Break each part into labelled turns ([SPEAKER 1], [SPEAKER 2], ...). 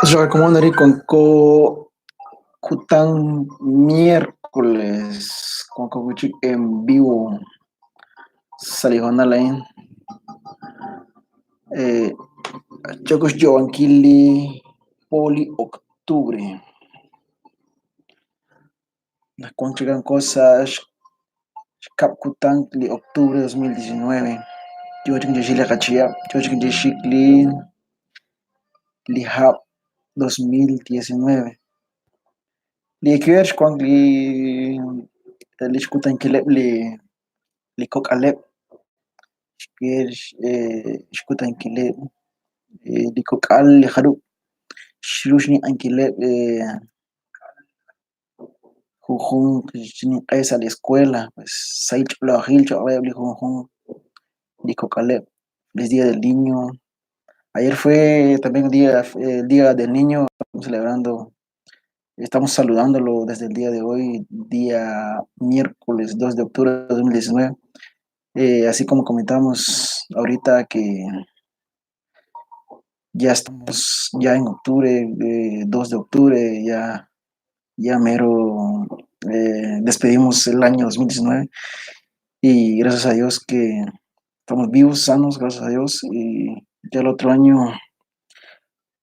[SPEAKER 1] Recommandari ko kutan miércoles con Kokuchik en vivo Salijonalain eh Chocos Yoankili Poli octubre Nacuanchigan cosas Xkap Kutan li octubre 2019 Yochik Kachia Yochik Shikli Lihab 2019 Li kiwer xwank li li xkutankileb' li kok'aleb' xkiwer xkutankileb' li kok'al li jarub' xru xninq'ehinkileb' junjunq xninq'e sa' li escuela pues sahil ch'oolejil cho'q reheb' li junjunq li kok'aleb'. Feliz Día del Niño. Ayer fue también el día del niño, estamos celebrando, estamos saludándolo desde el día de hoy, día miércoles 2 de octubre de 2019. Así como comentamos ahorita que ya estamos ya en octubre, 2 de octubre, ya mero despedimos el año 2019 y gracias a Dios que estamos vivos, sanos, gracias a Dios, y ya el otro año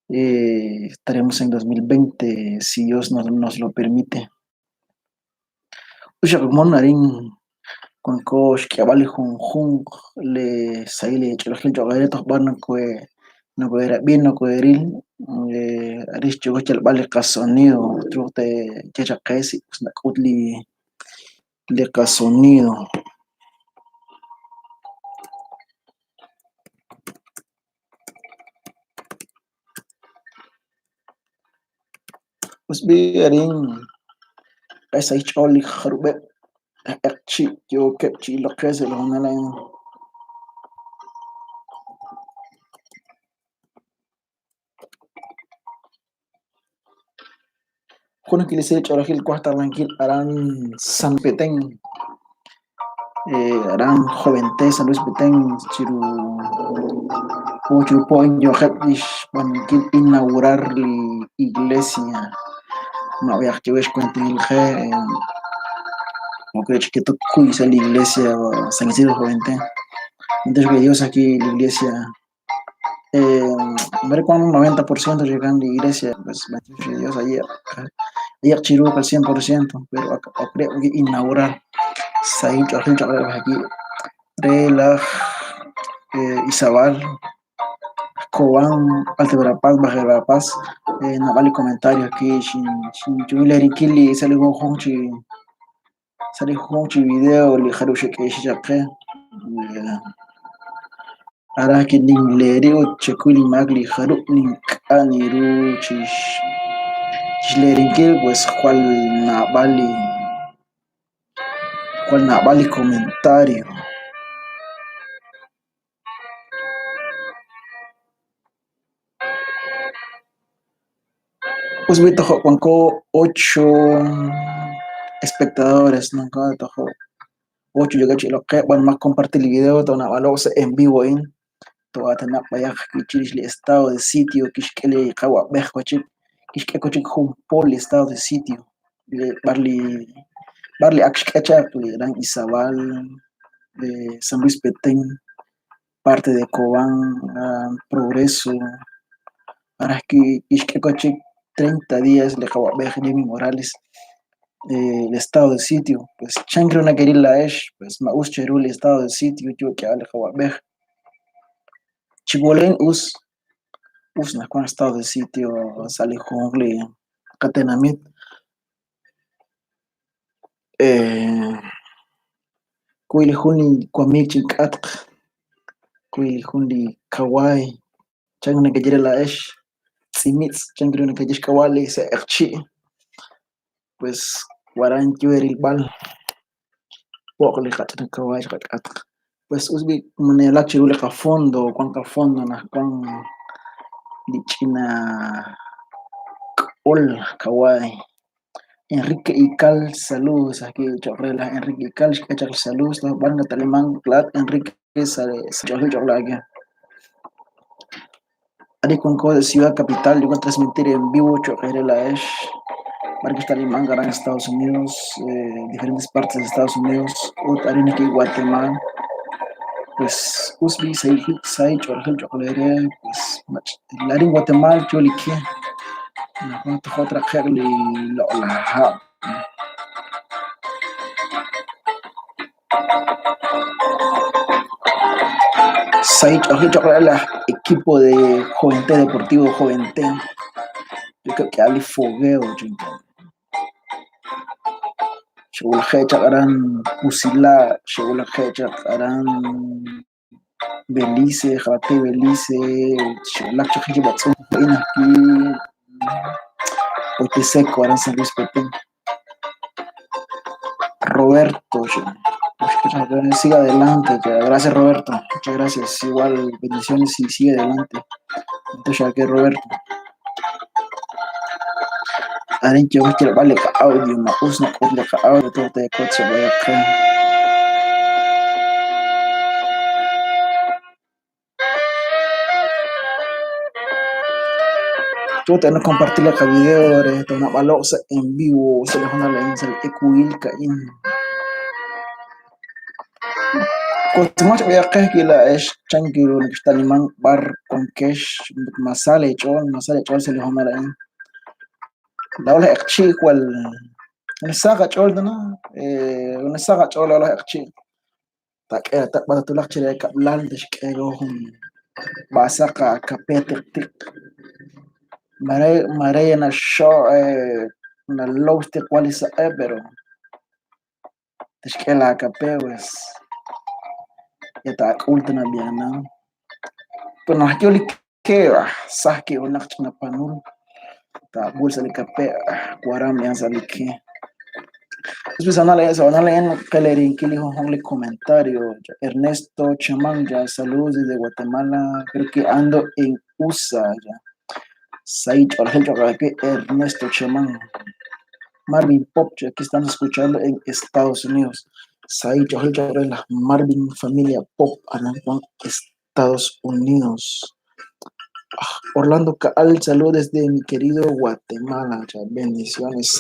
[SPEAKER 1] estaremos en 2020, si Dios nos lo permite. Uxa arin con xk'eb'al li junjunq le sahil ch'oolejil cho'q re toj b'ar nokoerab'i nokoeril arin xyok'ol xyalb'al li qasonido truuq te chaq qe si us nak'ut li qasonido. Us b'i arin q'es sahil xch'ool li jarub'eb' q'eqchi' yookeb' chi ilok qe sa' li hoonal a'in. Jun ajwi' li sahil ch'oolejil kuaj taqlankil aran San Petén, aran Jovente San Luis Petén chiru chiru po a'in yo'qeb' xb'aanunkil inaugurar li iglesia. Mab'ayaq chiwe xkuentinkil qe moko chiquito kuy sa' li iglesia San Isidro Jovente. Entonces que Dios aquí la iglesia mare cuando un 90% llegan a la iglesia, pues bendito Dios allí chiru al 100%, pero creo que inaugurar sahil ch'oolejil cho'q re aquí re laj Izabal, Cobán, Alta Verapaz, Baja Verapaz, naab'al li comentario aquí xin lerinkil li sa' li junjunq chi sa' li junjunq chi video li jarub' xek'eexi chaq qe. Aran ki ninleri ut chekuy linmaak li jarub' nink'a' niru chixlerinkil pues jwal naab'al li comentario. Us b'i tojo' wanko 8 espectadores nunca tojo' 8 yookeb' chi ilok qe b'anumaq compartir li video to naab'alo' sa' en vivo a'in to'aatinaq b'ayaq chirix li estado de sitio kixk'e li qawa'b'ej wachik kixk'e wachik jun po li estado de sitio b'ar li ak xk'e chaq li aran Izabal, de San Luis Petén, parte de Cobán, Progreso, aran kixk'e wachik 30 días li qawa'b'ej Jimmy Morales el estado de sitio, pues chan ru nakeril laa'ex pues ma us cheru li estado de sitio yo k'eb'al li qawa'b'ej. Chiwolen us naq wan estado de sitio sa' li junjunq li qatenamit. Kuy li jun li wamiig chink'atq, kuy li jun li kawaay, chan ru nakeye re laa'ex tz'imitz' chan ru nakeye xk'ab'a' li sa' q'eqchi', pues waran yo rilb'al po'q li qach'ina kawaay chiqak'atq. Pues us b'i nawulak chiru li qafondo, wan qafondo naq wan li ch'ina k'ol kawaay. Enrique Ical, saludos aquí cho'q re laj Enrique Ical xk'e chaq saludos toj b'ar natalimank laa'at Enrique sa' ch'oolejil cho'q laake. Arin wanko de Ciudad Capital, yo voy a transmitir en vivo Choquerela Esh, Marca Talimán, en Estados Unidos, diferentes partes de Estados Unidos, ut arin aquí Guatemala, pues usbi sai sai chorgel chocolere, pues arin Guatemala cholique, otra li la Sai chorgel equipo de Joventé Deportivo Joventé. Yo creo que Ali Fogueo, Xewuljecha aran Pusila, Xewuljecha aran Belice, Jalate Belice, Xewulak Chajiji Batzun, aquí, Seco, aran San Luis Petén. Roberto, siga adelante, gracias Roberto, muchas gracias, igual bendiciones y sigue adelante. Entonces, que Roberto. Arin yo quiero vale audio, ma usna le audio todo te coche voy acá. Yo te no compartir la video de una balosa en vivo, se le jona la insal ecuil caín. Cuando voy acá que la es changuiro que está limán bar con kesh masale chon se le jona la in. La ola ekchi cual una saga chol no una saga chol la ola ekchi tak tak bata tulak chile kablal de shkego basaka kapete tik mare mare na show na loste cual es pero tishkela kape pues ya tak ultana biana pues no yo li que sahki una chna panul ta bolsa de café cuaram ya sale que después anale en que dijo un comentario Ernesto Chamán ya saludos desde Guatemala, creo que ando en USA ya. Said Ernesto Chamán. Marvin Pop, aquí estamos escuchando en Estados Unidos. Said la Marvin familia Pop Estados Unidos. Orlando Kaal, saludos desde mi querido Guatemala, bendiciones.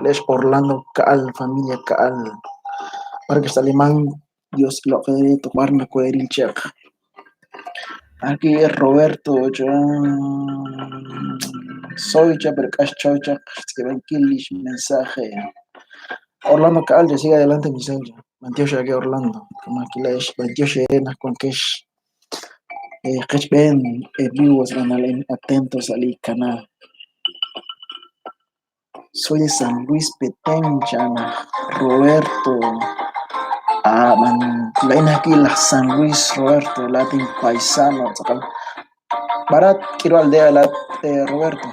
[SPEAKER 1] Les Orlando Kaal, familia Kaal. Para que está alemán, Dios lo quiere tomar na cueril check. Aquí es Roberto, ya soy ya, pero mensaje. Orlando Kaal, ya sigue adelante, mi señor. 28 aquí Orlando, como aquí la es 28 con que es. Ven vivos, atentos al canal. Soy de San Luis Petén, Roberto. Ah, man, la aquí la San Luis, Roberto, latín paisano. Barat, quiero aldea, la, Roberto.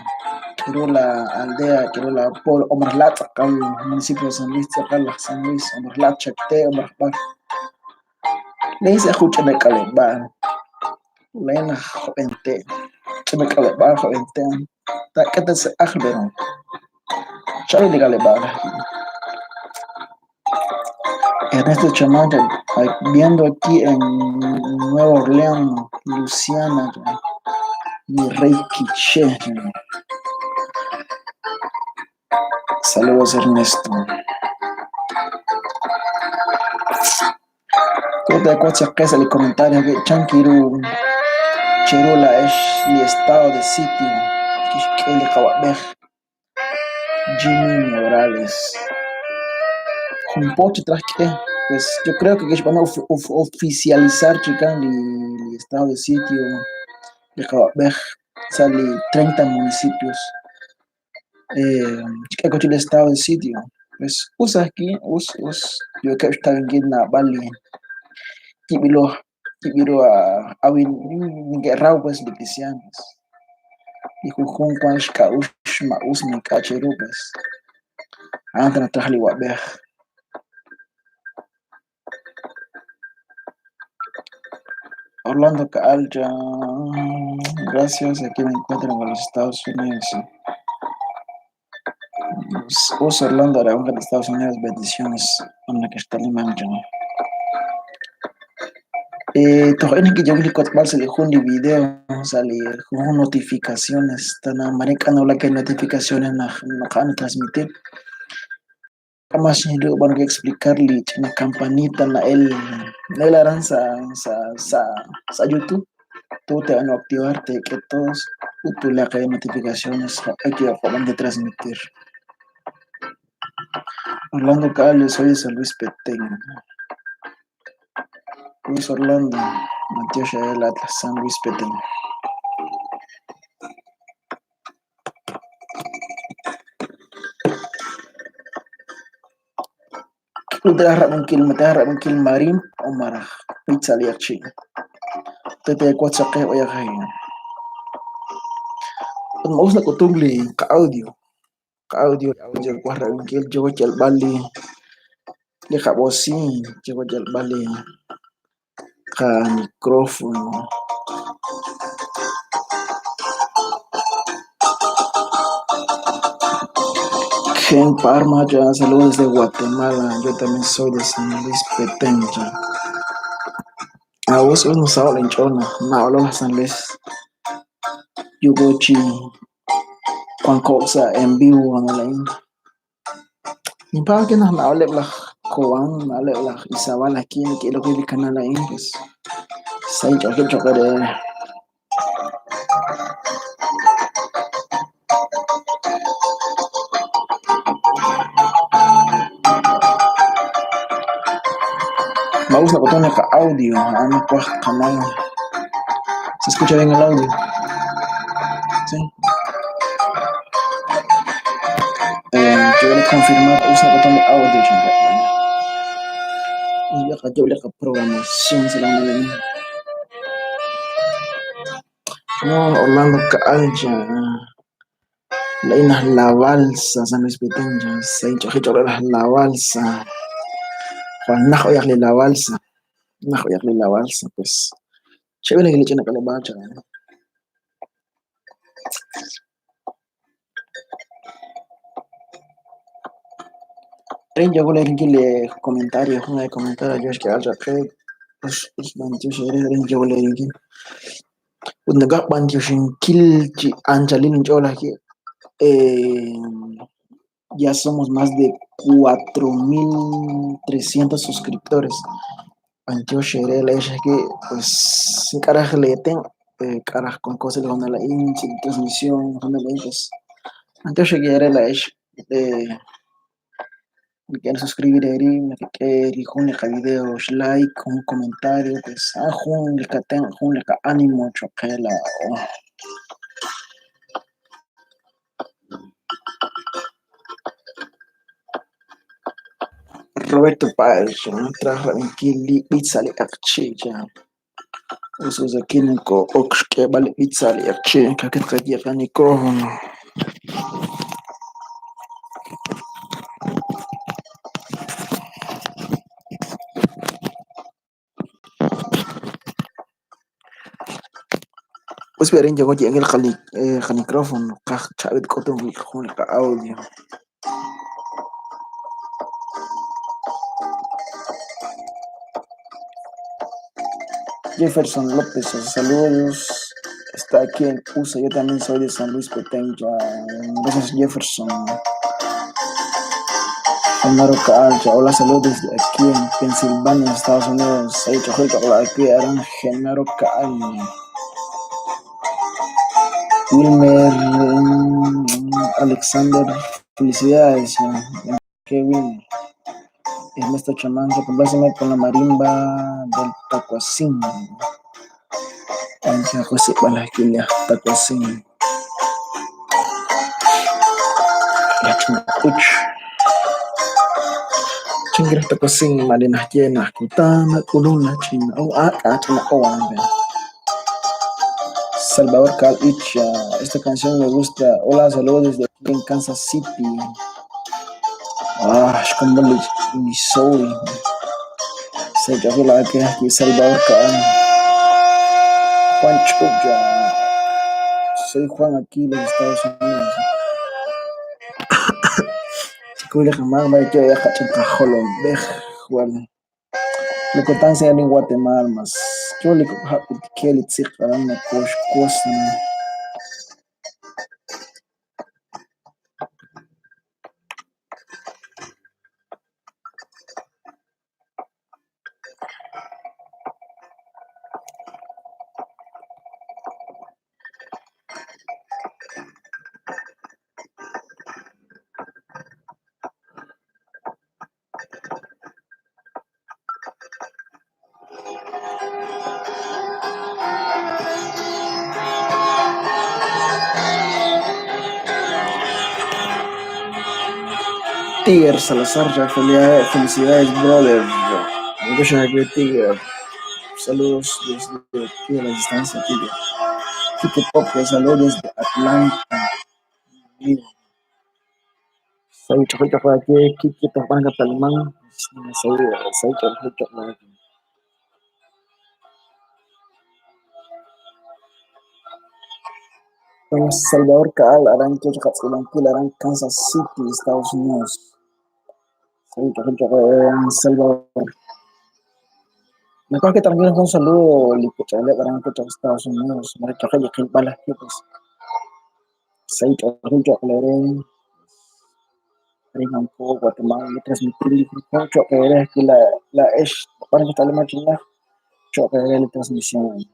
[SPEAKER 1] Quiero la aldea, quiero la pueblo, Omarlat, acá el municipio de San Luis, acá la San Luis, Omarlat, Chacte, Omarlat. Le dice, escuchen el calendar. Lena jovente, me caleba jovente, ta que te se ahlero. Chavi le caleba. Ernesto Chamán, viendo aquí en Nueva Orleans, Luciana, mi rey Quiché. Saludos Ernesto. Te acuerdas el comentario que Chanquiru Cherula es mi estado de sitio. Jimmy Morales. Un pocho tras que, pues yo creo que van a oficializar chican el estado de sitio de sale 30 municipios. El estado de sitio. Pues usa aquí, us yo creo que está en la Bali. Kibilo a awin guerrao pues de cristianos. Y jujun cuan shkaush ma usmi kacheru pues. Antra trajli wabej. Orlando Kaal, ya. Gracias, aquí me encuentro en los Estados Unidos. Orlando Aragón de Estados Unidos, bendiciones. Una que está limando. Toj a'in kiyo'k li kotzb'al sa' li jun li video, sa' li jun notificaciones, tana mare ink'a' nawulak li notificaciones naq naqa'an transmitir. Mas xinru b'an explicar li ch'ina campanita na'el na'el aran sa' YouTube. Tú te van a activar, te que todos utulaq notificaciones hay que de transmitir. Orlando Caal, soy de San Luis Petén. Luis Orlando, Antioquia del Atlas, San Luis Petén. Utraj marim o maraj pizza liachi. Tete cuatzaqe oyaje. Maus na kutungli ka audio. Ka audio audio kwahra kil yo el bali li ka bocin, yo el bali ka micrófono. Gen Parma, ya saludos desde Guatemala. Yo también soy de San Luis Petén. Ya. A vos no sabe la chona, no hablo San Luis. Yugochi, Juan Cosa en vivo en la Ni para que nos hable la Cobán, hable la Izabal aquí en el que el canal ahí, pues. Sai choque choque de. Vamos a botones audio, ano pues canal. ¿Se escucha bien el audio? Sí. Yo voy a confirmar, usa botón de audio. Yo le programación se la No, Orlando Calcha. La ina la balsa, San Luis Petén, se la balsa. Juan Najo la balsa. Najo la balsa, pues. Chévere que le echen acá la balsa. Yo voy a leer comentarios, un comentario, yo es que algo que pues yo voy a leer ya somos más de 4,300 suscriptores. Que pues carajo le ten carajo con cosas de la transmisión pues la me quieren suscribir me que un video like un comentario pues jun jun ánimo choquela. Roberto Páez, trajo aquí pizza le akchi ya. Uso aquí nko oxke vale pizza le akchi que que micrófono. Pues verén, llegó el micrófono, chavit cotón audio. Jefferson López, saludos. Está aquí en USA. Yo también soy de San Luis Petén. Gracias, Jefferson. Genaro Calcha. Hola, saludos desde aquí en Pensilvania, Estados Unidos. Aquí, Aran Genaro Cal. Wilmer Alexander, felicidades. Qué Wilmer. Ernesto Chamán, compláceme con la marimba del Tacuacín. José Balaquilia, Tacuacín. La Chuncuch. Chingra Tacuacín, Marina llena, Kutana, Kuluna, China, oh, ah, China, oh, Salvador Cal Icha, esta canción me gusta. Hola, saludos desde aquí en Kansas City. Ah, como Missouri. Se llama que aquí Salvador Cal. Juan Chuya. Soy Juan aquí de los Estados Unidos. Li kutan sa' Guatemala mas yo li kok' hab' ut ke li tziq aran nakoxwotz Tiger Salazar, felicidades, brother. Tiger. Saludos desde aquí a la distancia, Tiger. Kike Pop, saludos desde Atlanta. Salvador Kaal, Aran, Kansas City, Estados Unidos. Salvador. Mejor que también un saludo Estados Unidos. Guatemala, transmitir la la transmisión.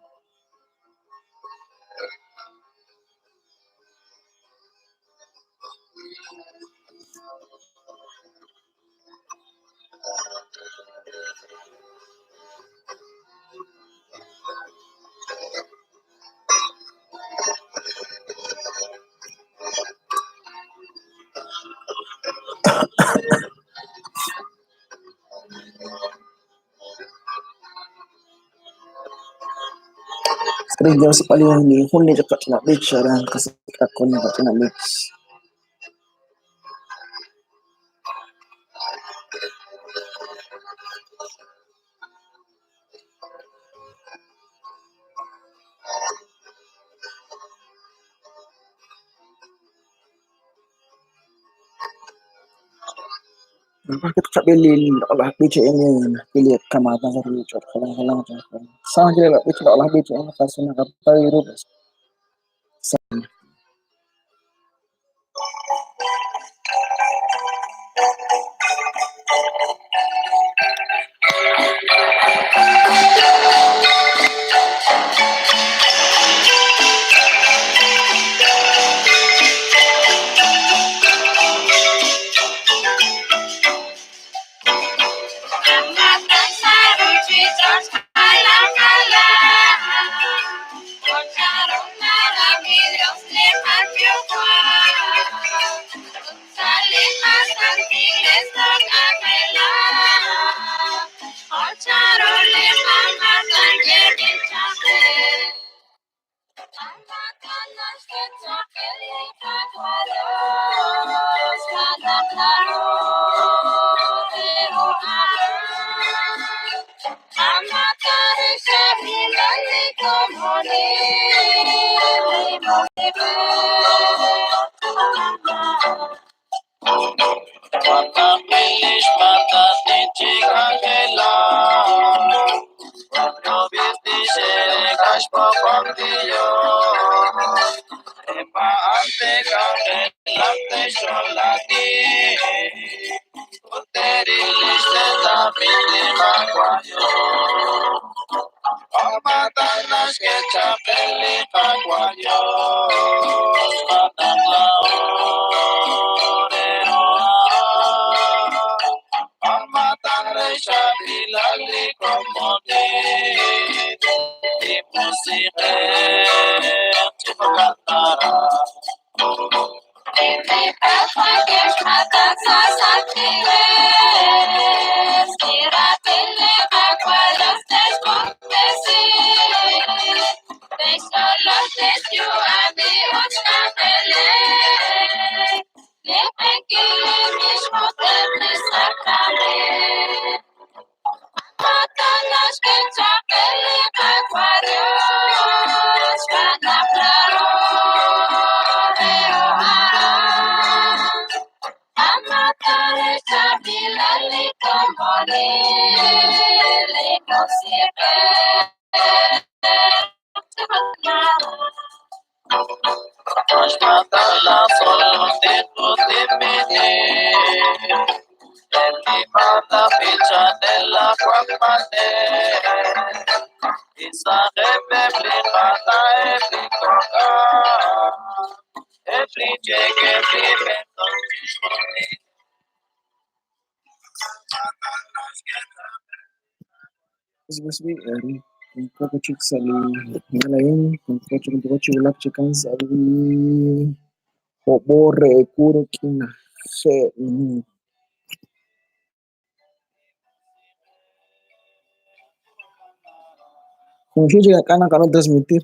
[SPEAKER 1] Transmitir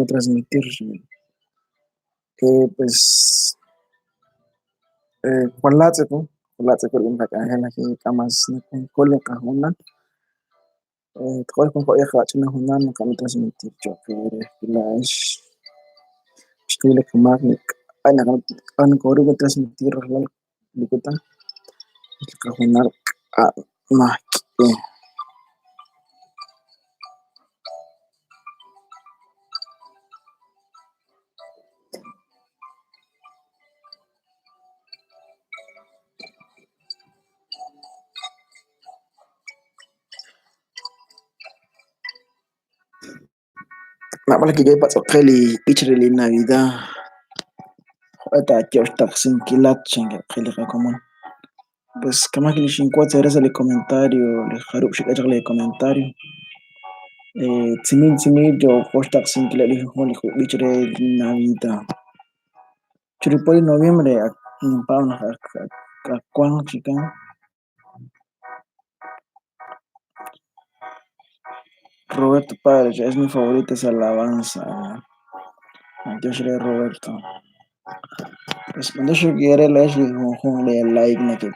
[SPEAKER 1] transmitir pues transmitir. Navidad. Pues comentario comentario Navidad. Noviembre. Roberto Padre, es mi favorita esa alabanza. Dios le Roberto. Pues cuando yo quiere le like na que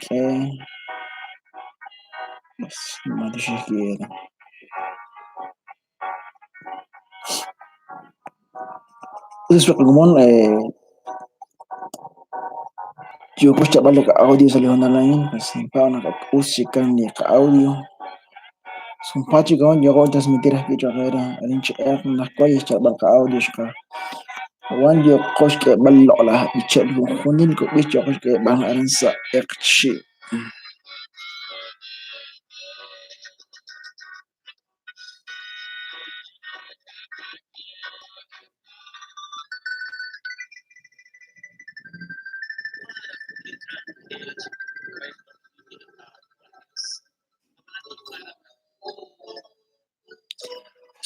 [SPEAKER 1] pues no quiere. Yo pues chaval audio salió online, pues audio. Yo voy a transmitir aquí yo era audio wan yo kosh que bal la bichel junil ko bich yo kosh que ban aransa ekchi.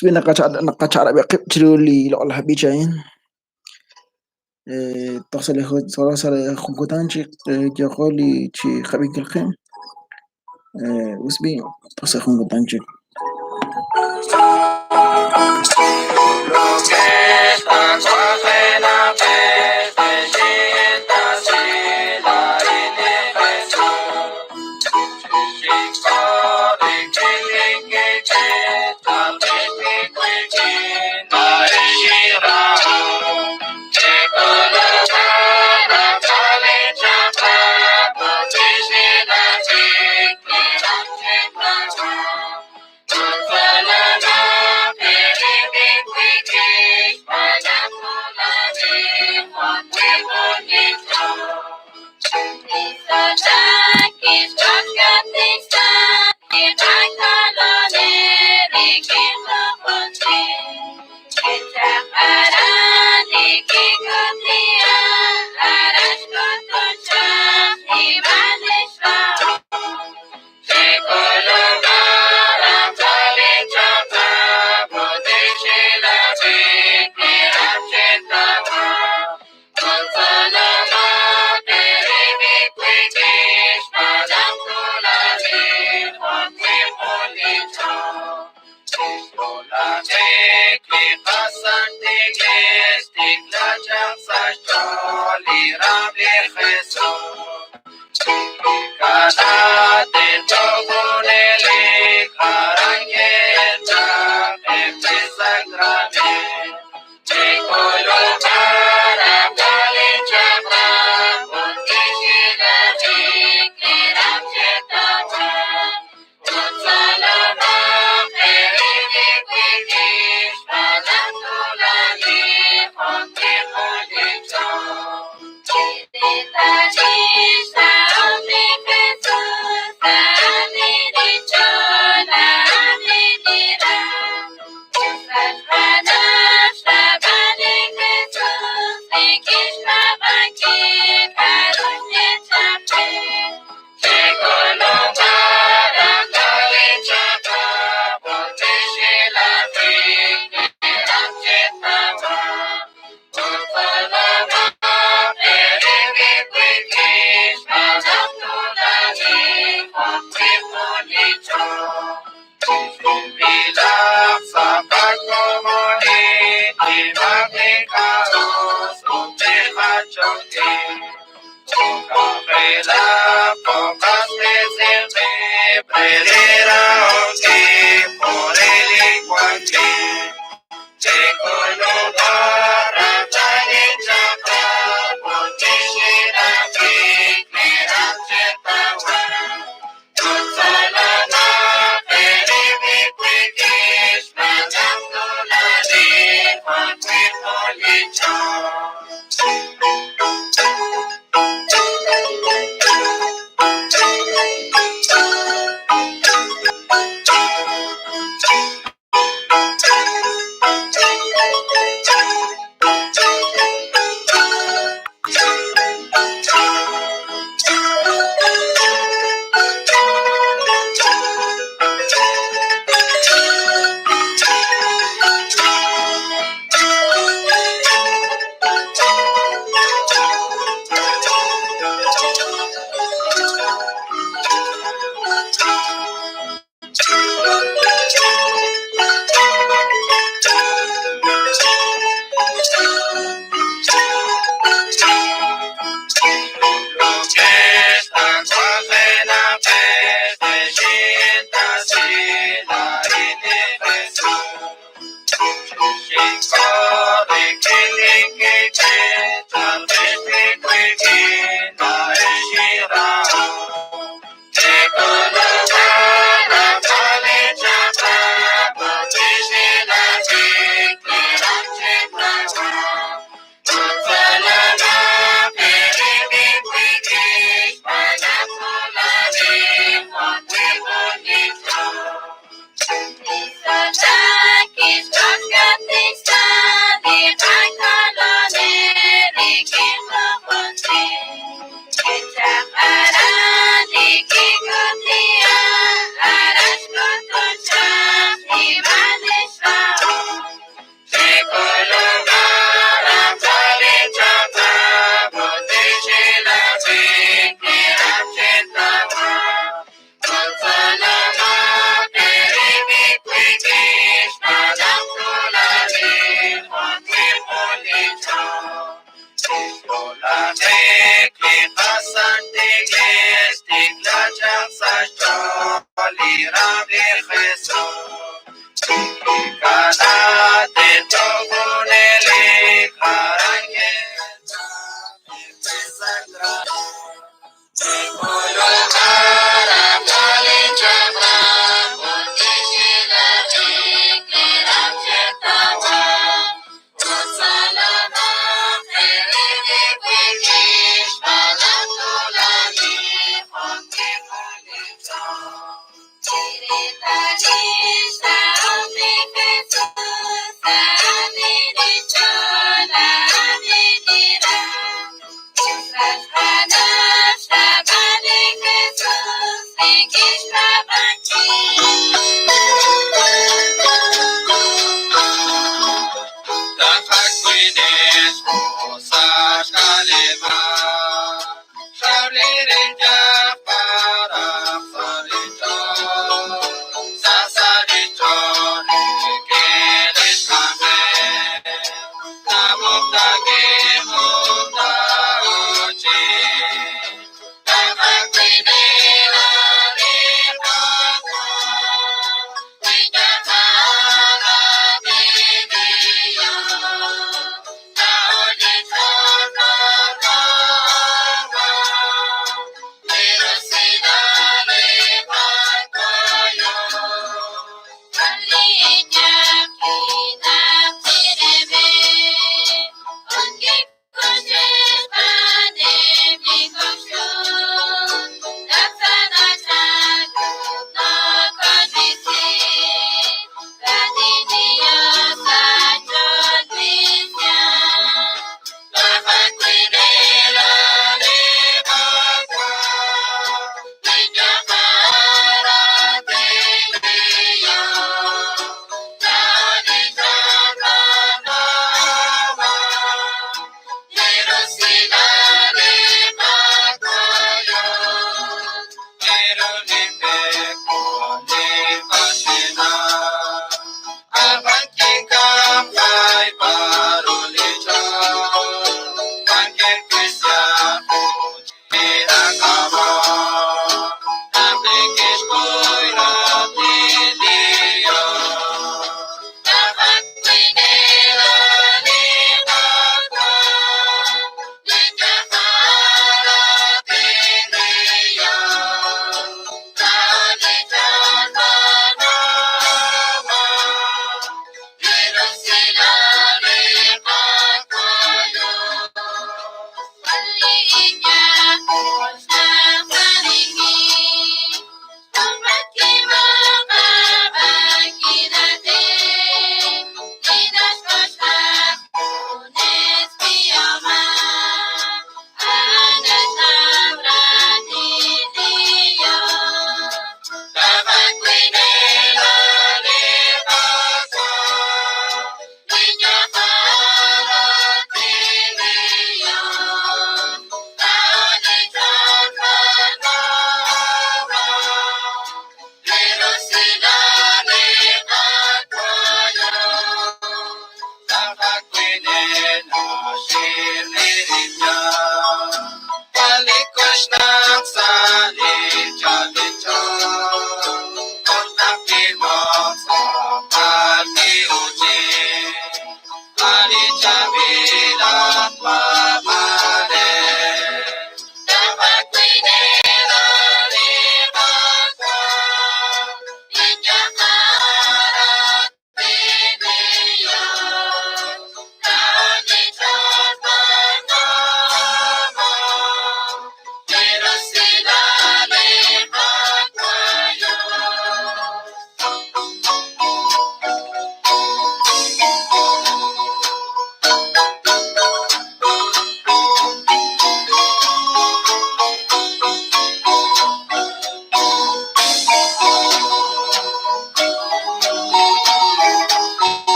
[SPEAKER 1] Naqachara lo la bichain.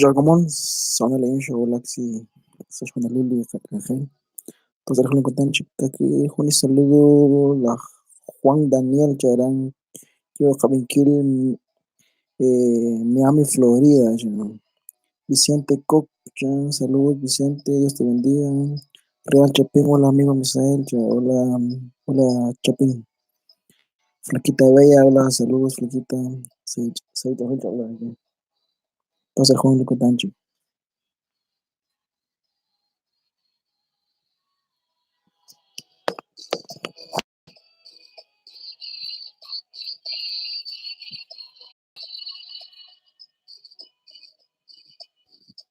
[SPEAKER 1] Xakomon sa' xwulak sa' xhoonalil li qak'anjel. Toj sa' li kutan chik jun li saludo laj Juan Daniel aran yo qab'inkil Miami, Florida. Vicente Coc, saludos Vicente, Dios te bendiga. Real Chapín, hola amigo Misael, hola, hola Chapín. Flaquita Bella, hola, saludos Flaquita. Toj sa' jun li kutan chik.